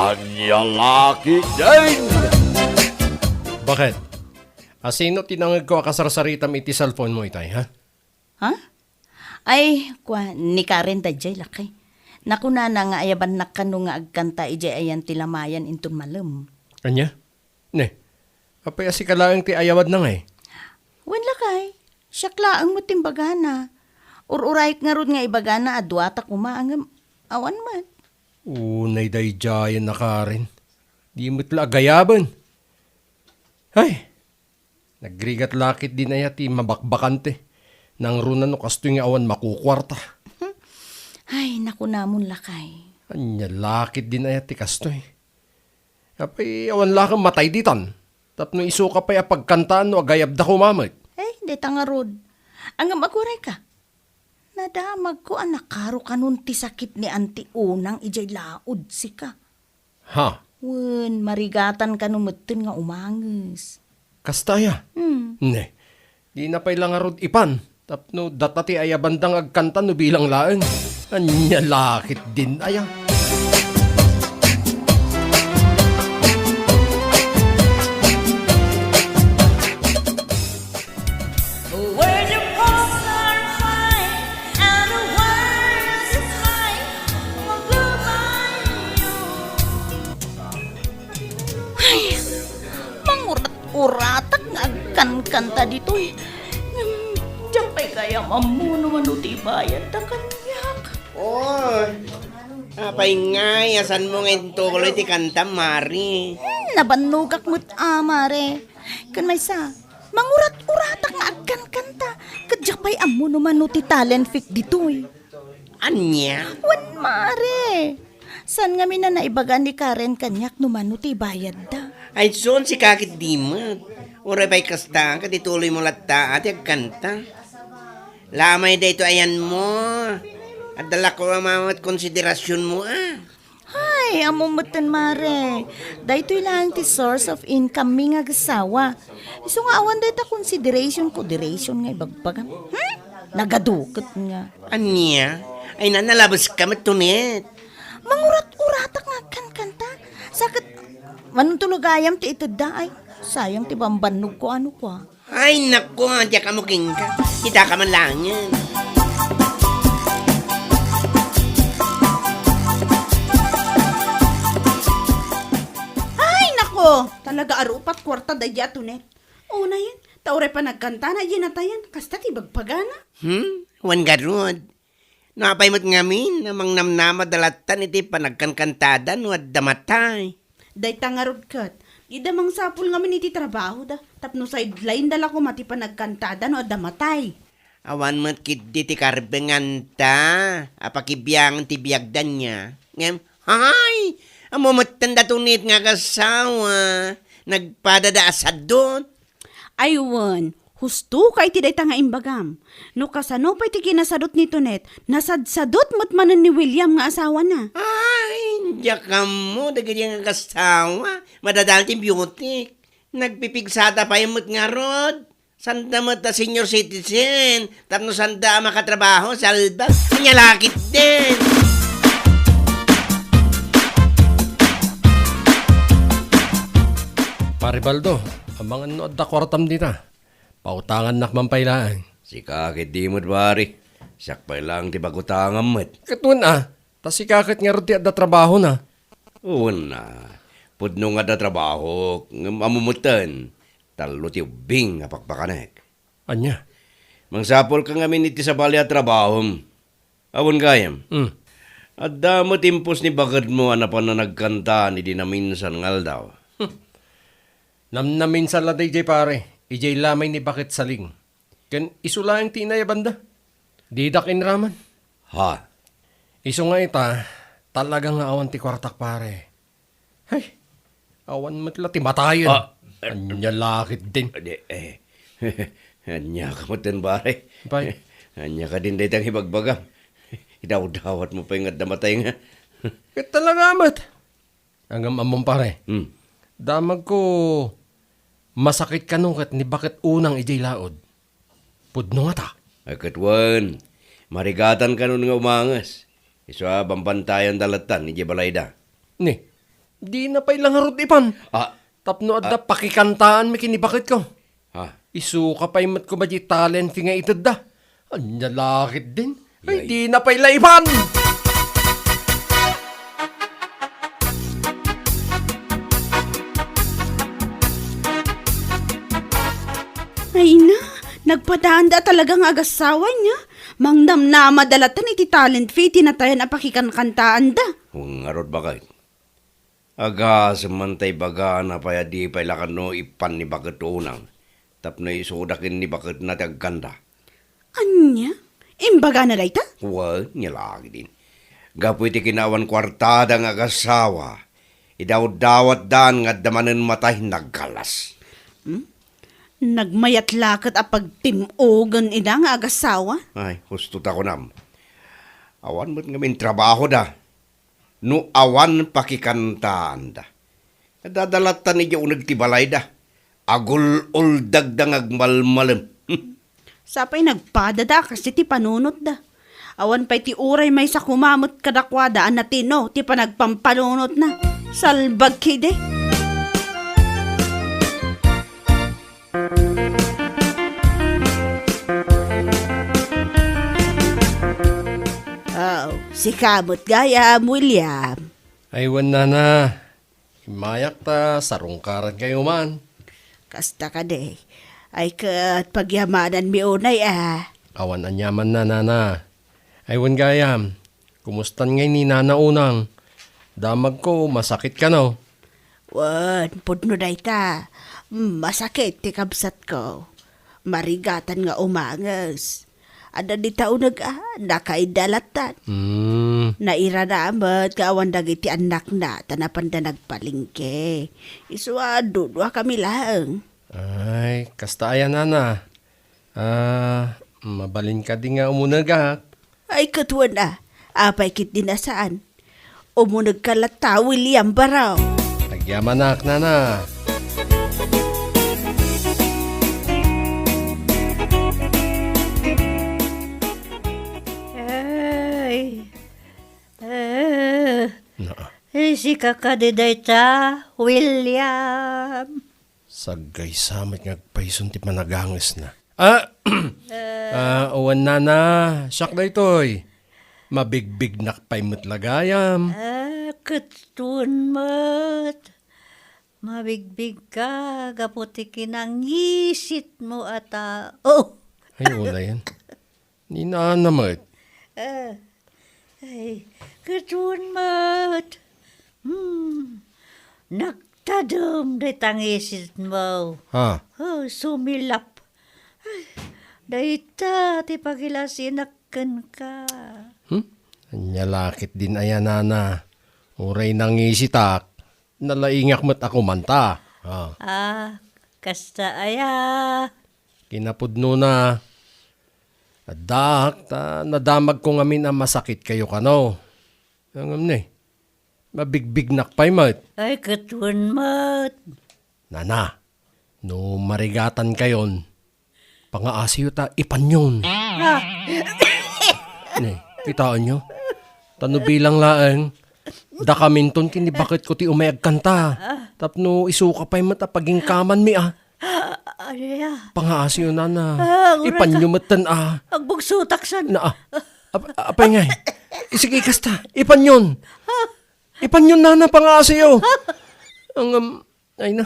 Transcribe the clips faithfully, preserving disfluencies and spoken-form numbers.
Ania la ketdin? Baket? Asino ti nangegko a kasarsaritam iti cellphone mo itay, ha? Ha? Ay, kua, ni Karen daydiay, lakay. Nakunana nga ayabannak kano nga agkanta idiay ayan ti lamayan inton malem. Ania? Ne, apay a sika laeng ti ayawatna ngay? Wen, lakay. Siak laeng met ti imbagana. Ur-urayek ngarud nga ibagana a dua ta koma, ngem awan met. Unay daydiayen a Karen. Di met la agayaben. Ay, nagrigat la ketdin aya ti mabakbakante. Nangruna no kastoy nga awan makukuarta. Ay, nakunamon, lakay. Ania la ketdin aya ti kastoy? Apay, awan la ket matay ditan. Tapno isuka pay a pagkantaan no agayabda koma met. Eh, dayta ngarud. Ngem agurayka. Nadamagko a nakaro kanon ti sakit ni Auntie Unang idiay laod sika. Ha? Wen, marigatan kano metten nga umanges. Kasta aya? Hmm. Ne, dina pay la ngarud ipan. Tapno data ti ayabanda nga agkanta no bilang laeng. Ania la ketdin aya? Where the clouds are high and the world is high, maglumayo. Ay, mangurat-uratak nga agkankanta ditoy. Ngem, diak pay gayam ammo no mano ti ibayadda kaniak. Oy, apay ngay, a saanmo nga intuloy ti kanta, Mare? Hmm, nabannogak met, a, Mare. Ken maysa, mangurat-uratak nga agkankanta. Ket diak pay ammo no mano ti talent fake ditoy. Ania? Wen, Mare. Saan ngamin a naibaga ni Karen kaniak no mano ti ibayadda? Ay, son, sika ket di met. Uray pay kasta, ket ituloymo latta a ti agkanta. Lamay daytoy ayanmo. Adda la koma met konsiderasionmo, a. Ay, ammo metten, Mare. Daytoy laeng ti source of income mi nga agassawa. Isu nga awan dayta consideration, consideration nga ibagbagam. Hmm? Nagadu ket nga. Ania? Ay, na, nalabeska met, Tonet. Mangurat-uratak nga agkankanta. Sa ket, manuntulo gayam ti itedda, ay. Sayang ti bambannogko, ano kua. Ay, naku, diak ammo kenka. Itaka man laengen. Ay, naku! Talaga a rupat kuarta daydi a Tonet. Unayen, ta uray panagkantana idiay natayan, kasta ti ibagbagana. Hmm? Wen garud. No apay met ngamin a mangnamnama da lattan iti panagkankantada no adda matay? Dayta ngarud ket, dida mangsapul ngamin iti trabahoda, tapno sideline-da la koma ti panagkantada no adda matay. Awan met ketdi ti karbenganta a pakibiangen ti biagda nia. Ngem, hay! Ammo metten da Tonet nga agassawa, nagpadada a sadut. Ay wen, husto ka iti dayta nga imbagam. No kasano pay ti kinasadut ni Tonet, nasadsadut met manen ni William nga asawana. Ay, diak ammo dagiti nga agassawa. Madadal ti biotik. Nagpipigsada pay met ngarud. Sanda met a senior citizen. Tapno sanda a makatrabaho, salbag. Ania la ketdin. Pare Baldo, amangan no adda kuartam dita. Pautangannak man pay laeng. Sika ket di met, pare. Siak pay laeng ti pagutangam met. Ket wen a, ta sika ket ngarud ti adda trabahona. Wen a, pudno nga adda trabahok, ngem ammo metten, tallo ti ubbing a pakpakanek. Ania? Mangsapulka ngamin iti sabali a trabahom. Awan gayam. Hmm. Adda met impos ni bakedmo a napan a nagkanta idi naminsan nga aldaw. Hmm. Namnaminsan la daydiay, pare, idiay lamay ni Baket Saling. Ken isu laeng ti inayabanda. Didak inraman. Ha? Isu nga ita, talaga nga awan ti kuartak, pare. Hay, awan met la ti matayen. Ah, eh, ania la ketdin. Adi, eh, ania ka met ten, pare? Pay? Ania kadin dayta nga ibagbagam? Idawdawatmo pay nga adda matay nga. Ket talaga met. Ngem ammom, pare. Hmm. Damagko, masakit kano ket ni Baket Unang idiay laod. Pudno ngata. Ay, ket wen, marigatan kanon nga umanges. Isu a bambantayan da lattan idiay balayda. Ni, Dina pay la ngarud ipan. Ah. Tapno adda Ah. pakikantaanmi ken ni baketko. Ah. Isuka pay met koma di talent fee nga itedda. Ania la ketdin? Ay, Yay. dina pay la ipan. Ay na, nagpadaanda talaga nga agassawa niya. Mangnamnamada latta iti talent fee ti natayan a pakikankantaanda. Ngarud, baket. Agasem man ta ibagana pay a di pay la kano ipan ni baket unang tapno isuda ken ni baketna ti agkanta. Ania? Imbagana dayta? Wen, nia la ketdin. Gapu iti kinaawan kuartada nga agassawa, idawdawatdan nga adda manen matay naggalas. Hmm? Nagmayat la ket a pagtim-ogen ida nga agassawa? Ay, husto ta kunam. Awan met ngamin trabahoda. No awan pakikantaanda, nadadalattan idiay uneg ti balayda. Agul-uldagda nga agmalmalem. Sapay nagpadada a kas iti panunotda. Awan pay ti uray maysa koma met kadakuada a natino ti panagpampanunotna. Salbag kidi. Oh, sika met gayam, William. Ay, wen, nana. Immayak ta sarungkarankayo man. Kasta kadi. Ay, ket pagyamananmi unay, a. Awan aniamanna, nana. Ay, wen gayam. Kumustan ngay ni Nana Unang? Damagko, masakit kano? Wen, pudno dayta. Masakit ti kabsatko. Marigatan nga umanges. Adda dita uneg a, nakaidda lattan. Hmm. Nairana met nga awan dagiti annakna, ta napanda nagpalengke. Isu a, dudua kami laeng. Ay, kasta aya, nana. Ah, mabalin kadi nga umunegak? Ay, ket wen a. Apay ketdin a saan? Umunegka latta, William Barong. Agyamanak, nana. Ay. Eh. Naa. Eh, sika kadi dayta, William. Saggaysa met nga agpayson ti panagangesna. Ah, ah, wen, nana, siak daytoy. Mabigbignak pay met la gayam. Ah, ket wen met. Mabigbigka gapu ti kinangisitmo a tao. Ay, unayen. Ni Nana met. Ah, ay, ket wen met. Hmm, nagtadem dayta ngisitmo. Ha? Oh, sumilap. Ay, dayta ti pagilasinak kenka. Hmm? Ania la ketdin aya, nana? Uray nangisitak, nalaingak met a kumanta. Ah. Ah, kasta aya? Kinapudnona, addaak ta nadamagko ngamin a masakitkayo kano. Ngem ne, mabigbignak pay met. Ay, ket wen met. Nana, no marigatankayon, pangaasiyo ta ipanyon. Ah. Ne, kitaenyo? Ta no bilang laeng, dakaminton ken ni baketko ti umay agkanta. Tapno isuka pay met a pagingkamanmi a. Ah, ania? Pangaasiyo, nana. Ah, uray ka. Ipanyo metten a. Agbugsotak san. Na, ah. Ap-, apay ngay? Sige, kasta. Ipanyon. Ipanyon, nana, pangaasiyo. Ang, um, ay na.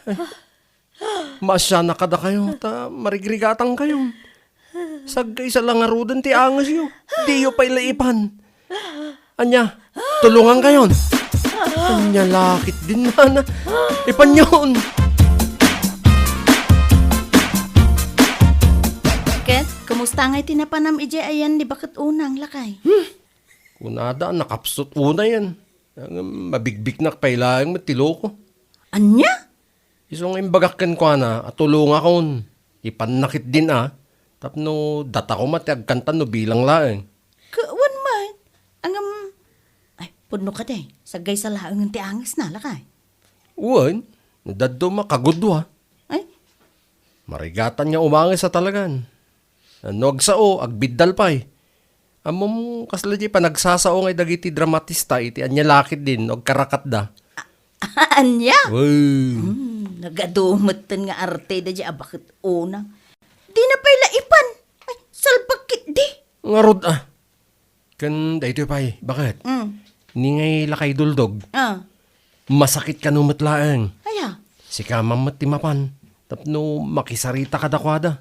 Ay. Maasianak kadakayo, ta marigrigatangkayo. Saggaysa la ngaruden ti angesyo. Diyo pay la ipan. Ania, tulongankayon. Ania la ketdin, nana? Ipanyon. Ket, kumusta ngay ti napanam idiay ayan ni Baket Unang, lakay? Hmm. Kunada, nakapsut unayen. Ngem mabigbignak pay laeng met ti loko. Ania? Isu nga imbagak kenkuana a tulongakon. Ipanna ketdin a, tapno data koma ti agkanta no bilang laeng. Ka-, wen met. Ngem, ay, pudno kadi, saggaysa laengen ti angesna, lakay. Wen, no dadduma, kagudua. Ay? Marigatan nga umanges a talagan. No agsao, agbiddal pay. Ammom, kasla di panagsasao nga dagiti dramatista iti ania la ketdin no agkarakatda. Ania? Wow. Hmm, nagadu metten nga arte daydiay a baket unang. Dina pay la ipan. Ay, salbag ketdi. Ngarud, ah. Ken daytoy pay, baket. Mm. Ni ngay lakay duldog. Ah. Masakit kano met laeng. Aya? Sika man met ti mapan. Tapno makisarita kadakuada.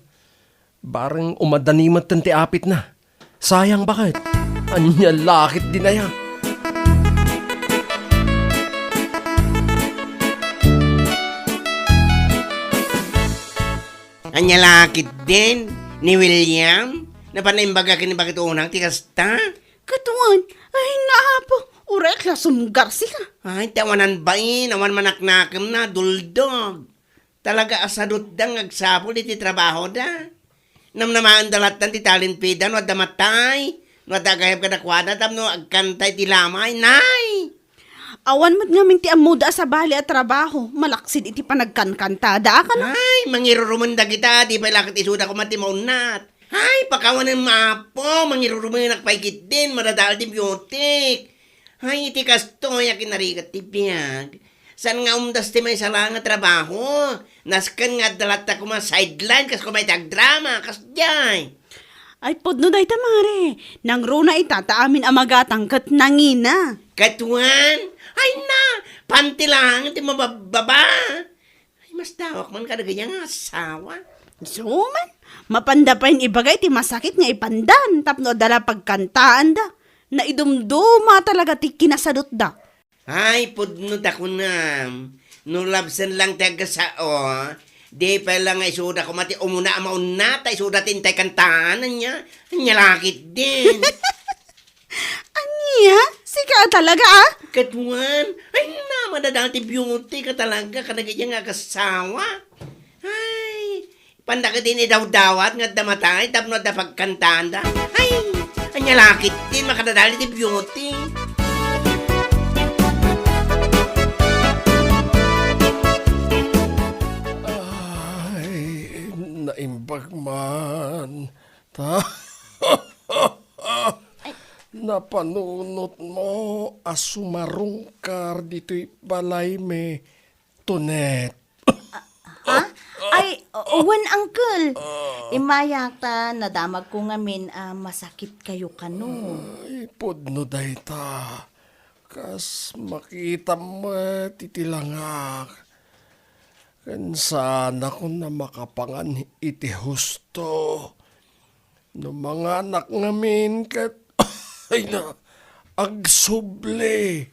Bareng umadani metten ti apitna. Sayang, baket. Ania la ketdin aya? Ania la ketdin ni William? Napan imbaga ken ni baket unang ti kasta? Ket wen, ay, Apo, uray la sumgar sika. Ay, ti awanan bain, awan manaknakemna, duldog. Talaga a sadutda nga agsapul iti trabahoda. Namnamaenda lattan ti talent fee da no adda matay, no adda agayab kadakuada tapno agkanta iti lamay, nay! Awan met ngamin ti ammoda a sabali a trabaho, malaksid iti panagkankantada, a kano? Ay, mangirurumen dagita, di pay la ket isuda koma ti maunnat. Ay, pakawanem, Apo, mangirurumenak pay ketdin, madadael ti biotik. Ay, iti kastoy a kinarigat ti biag, saan nga umdas ti maysa laeng a trabaho. Nasken nga adda latta koma sideline, kas koma iti agdrama, kasdiay. Ay, pudno dayta, mare. Nangruna ita, ta amin a magatang ket nangina. Ket wen? Ay na, panti laeng ti mababbaba. Ay, masdawak man kadagiti nga asawa. Isu man, mapanda pay ibaga iti masakit nga ipandan tapno adda la pagkantaanda. Naidumduma talaga ti kinasadutda. Ay, pudno ta kunam. No labsen lang ti agasao, di pay la nga isuda koma ti umuna a maunna, ta isuda ti intay kantaan, ania? Ania la ketdin? Ania? Sika a talaga, a? Ket wen, ay na, madadael ti biotik a talaga kadagiti nga agassawa. Ay, panda ketdin idawdawat nga adda matay tapno adda pagkantaanda. Ay, ania la ketdin makadadael ti biotik? Ay, naimbag man. Ta-, napanunotmo a sumarungkar ditoy balaymi, Tonet. Ha? Ay, wen, uncle. Immayak ta nadamagko ngamin a masakitkayo kano. Ay, pudno dayta. Kas makitam met iti langak. Ken saanakon a makapangan iti husto. No manganak ngamin ket, ay na, agsubli.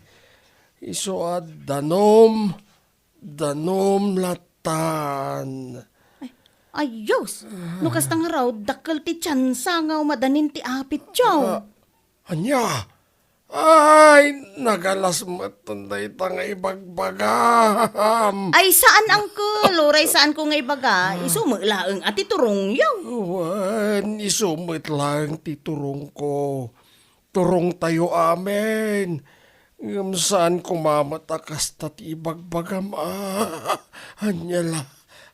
Isu a danom, danom lattan. Ay, ayos! No kasta ngarud, dakkel ti tsansa nga umadanin ti apityo. Ah, ania? Ay, nagalas met dayta nga ibagbagam. Ay, saan, uncle. Uray saanko nga ibaga, isu met laeng a ti turongyo. Wen, isu met laeng ti turongko. Turongtayo amin. Ngem saan koma met a kasta ti ibagbagam. Ah, ania la?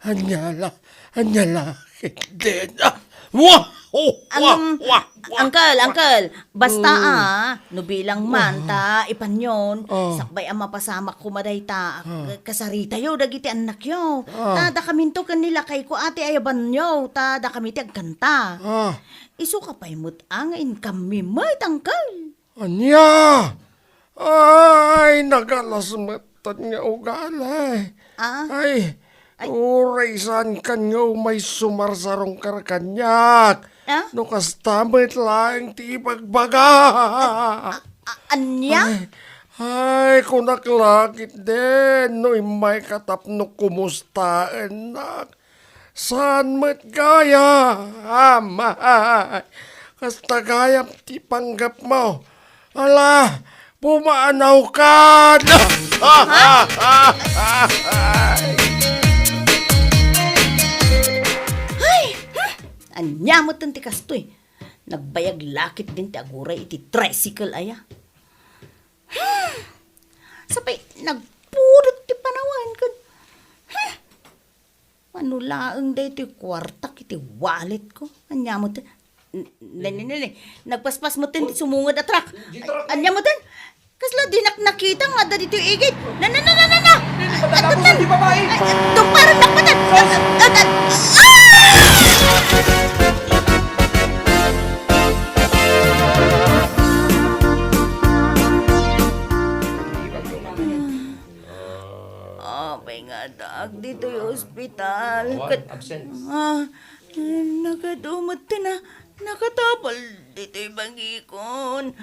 Ania la? Ania la? Ketdin. Ah! Wah! Oh! Wah! Wah! Wah! Uncle, uncle, basta, ah, no bilang man ta ipanyon, sakbay a mapasamak koma dayta, kasaritayo dagiti annakyo. Ta dakaminto ken ni lakayko a ti ayabanyo, ta dakami ti agkanta. Ah. Isuka pay met a nga inkammi met, uncle. Ania? Ay, nagalas metten nga ugali. Ah? Ay, uray saankan nga umay sumarsarungkar kaniak. Ah? No kasta met laeng ti ibagbaga. A-, ania? Ay, ay, kunak la ketdin, no immayka tapno kumustaennak. Saan met gayam? Ay, kasta gayam ti panggepmo. Ala, pumaanawkan! Ay! Hmm! Ania met ti kastoy? Nagbayag la ketdin ti aguray iti tricycle aya. Hmm! Sapay, nagpudot ti panawen ken, hmm! Mano laeng daytoy kuartak iti walletko? Ania met? N-, ne, ne, ne, ne. Nagpaspas metten ti sumunged a truck. Di truck, eh. Ania metten? Kasla dinak nakita nga adda ditoy igid. Na, na, na, na, na, na! Nini, patatapusan ti babae. Ay, ay, tumparan na patan! Sus! Ay, ay, ay, ah! Apay nga addaak ditoy ospital. Awan, ket absent. Ah, nagadu metten a nakatapal ditoy bagikon.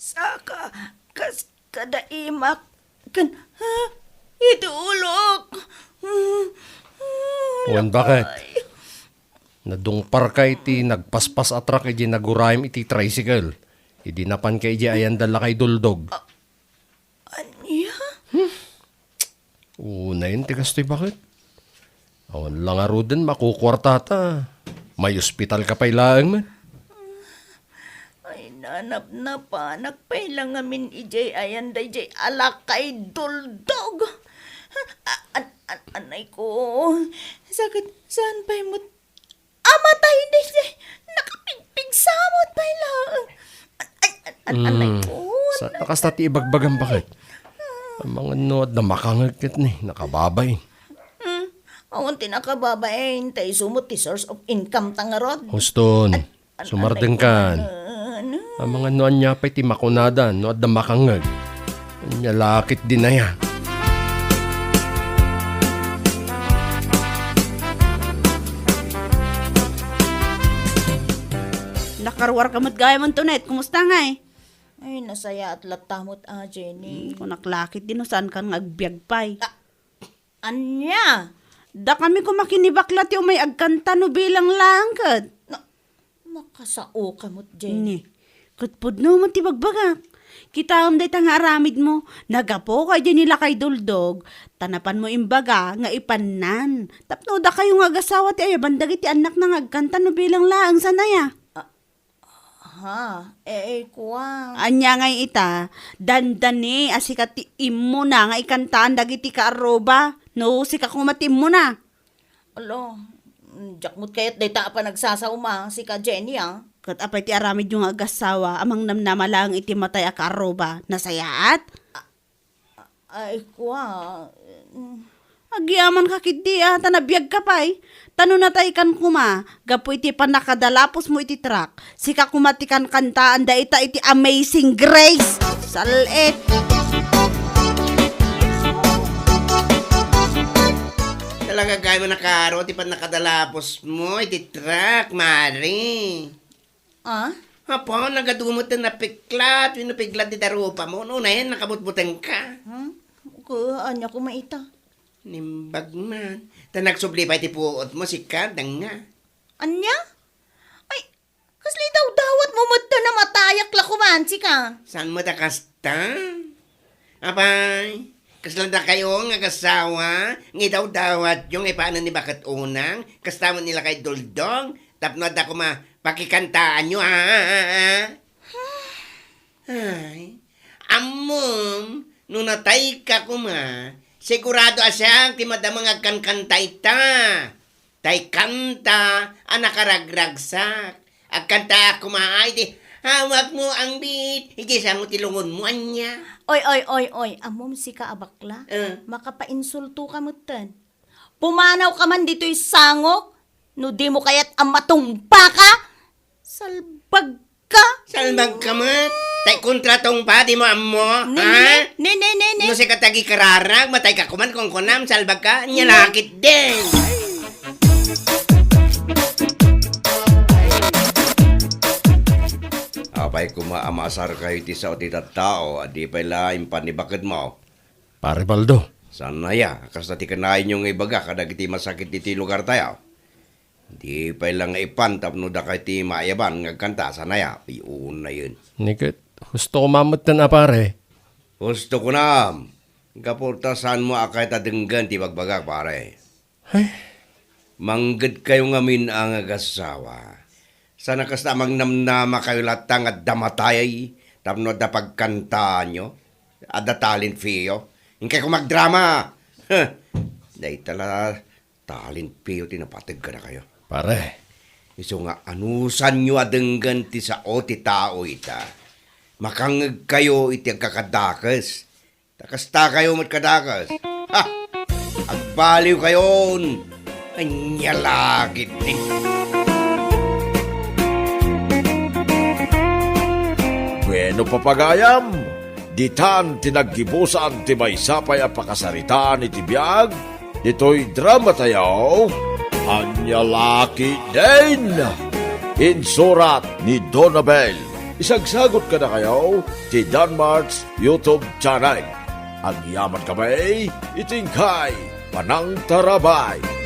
Saka, kas-, kada imak, ken, ha? Iti ulok. Wen, bakit? Napay. Nadungparka iti nagpaspas a truck idi nagurayem iti tricycle. Idi napanka idiay ayan da lakay duldog. A-, ania? Unayen ti kastoy, bakit? Awan la ngaruden makukuartata. Maiospitalka pay laeng man. Ay, nanapnapanak pay la ngamin idiay ayan daydiay a lakay duldog. A-, an-, an-, anay ko. Sakit, saan pay met Amatay daydiay nakapigpigsamot pay laeng. Ay, ay, ay, anay ko. Sa-, kasta ti ibagbagam, bakit? Amangan no adda makangeg ket ni, nakababay. Hmm, awan ti nakababain, ta isu met ti source of income ta ngarud. Huston, an-, sumardengkan. Anay ko, ano? Amangan no ania pay ti makunada, no adda makangeg. Ania la ketdin aya. Nakaruarka met gayam, Antoinette. Kumusta ngay? Ay, nasayaat latta met a, Jenny. Hmm, kunak la ketdin no saankan nga agbiag pay. Ah, ania? Dakami koma ken ni bakla ti umay agkanta no bilang laeng ket. Na, Makasaoka met, Jenny. Ni, ket pudno met ti bagbagak. Kitaem dayta nga aramidmo, nagapuka idiay ni lakay duldog, ta napanmo imbaga nga ipannan. Tapno dakayo nga agasawa ti ayaban dagiti annakna nga agkanta no bilang laeng, saan aya? Ah, ha? Eh, eh, kua. Ania ngay ita, dandani a sika ti immuna nga ikantaan dagiti kaarruba, no sika koma ti immuna. Ala, diak met kayat dayta a panagsasaoma, sika Jenny, a. Ket apay ti aramidyo nga agassawa a mangnamnama laeng iti matay a kaarruba? Nasayaat? Ay, kua, mm. Agyamankak ketdi a, ta nabiagka pay. Ta no nataykan koma, gapu iti pannakadalapusmo iti truck, sika koma ti kankantaan dayta iti Amazing Grace. Sal-it! Talaga, gayam a nakaro ti pannakadalapusmo iti truck, Mari. Ah? Apo, nagadu met ti napiklat, wenno piklat ti darupamo. No, unayen, nakabutbutengka. Hmm? Ku-, ania koma ita? Nimbag man. Ta nagsubli pay ti puotmo, sika, danga. Ania? Ay, kasla idawdawatmo met ta namatayak la koman, sika. Saan met a kasta? Apay, kasla dakayo nga agassawa, nga idawdawatyo nga ipanen ni Baket Unang, kasta met ni lakay Duldong, tapno adda koma pakikantaanyo, a, a, a, a? Ay, ammom, no natayka koma, sigurado a siak ti madama nga agkankanta ita. Tay kanta a nakaragragsak. Agkantaak koma iti, "Hawakmo ang bit, idiay sango ti lungonmo," ania. Oy, oy, oy, oy, ammom sika a bakla? Eh. Makapainsultoka metten. Pumanawka man ditoy sangok, no dimo kayat a matumbaka. Salbag ka? Salbagka met. Tay kontrato pay, dimo ammo, ne, ha? Ne, ne, ne, ne, ne. No sika ti agikararag, matayka koman, kunkunam, salbagka, nya ne. Lakit din. Apay koma a maasarkayo iti sao ti tattao a di pay la impan ni bakedmo? Pare Baldo. Saan aya, kasta ti kanayon nga ibaga kadagiti masakit iti lugar tayo? Di pay la nga ipan tapno dakay ti maayaban nga agkanta, saan aya? Unayen. Ni ket, husto koma metten a pare. Husto kunam. Gapu ta saanmo a kayat a denggen ti bagbagak, pare. Ay. Manggedkayo ngamin a nga agassawa. Saan a kasta a mangnamnamakayo latta nga adda matay tapno adda pagkantaanyo? Adda talent feeyo? Inkay koma agdrama! Huh! Dayta la talent feeyo ti napateg kadakayo. Pare, Isu nga anusanyo a denggen ti sao ti tao ita, makangngegkayo iti agkakadakes. Ta kastakayo met kadakes. Ha! Agbaliwkayon! Ania la ketdi. Bueno, papagayam, ditan ti naggibusan ti maysa pay a pakasaritaan iti biag ditoy dramatayo, Ania la ketdin. Insurat ni Donabel. Isagsagot kadakayo ti Danmart's YouTube channel. Agyamankami iti inkay panangtarabay.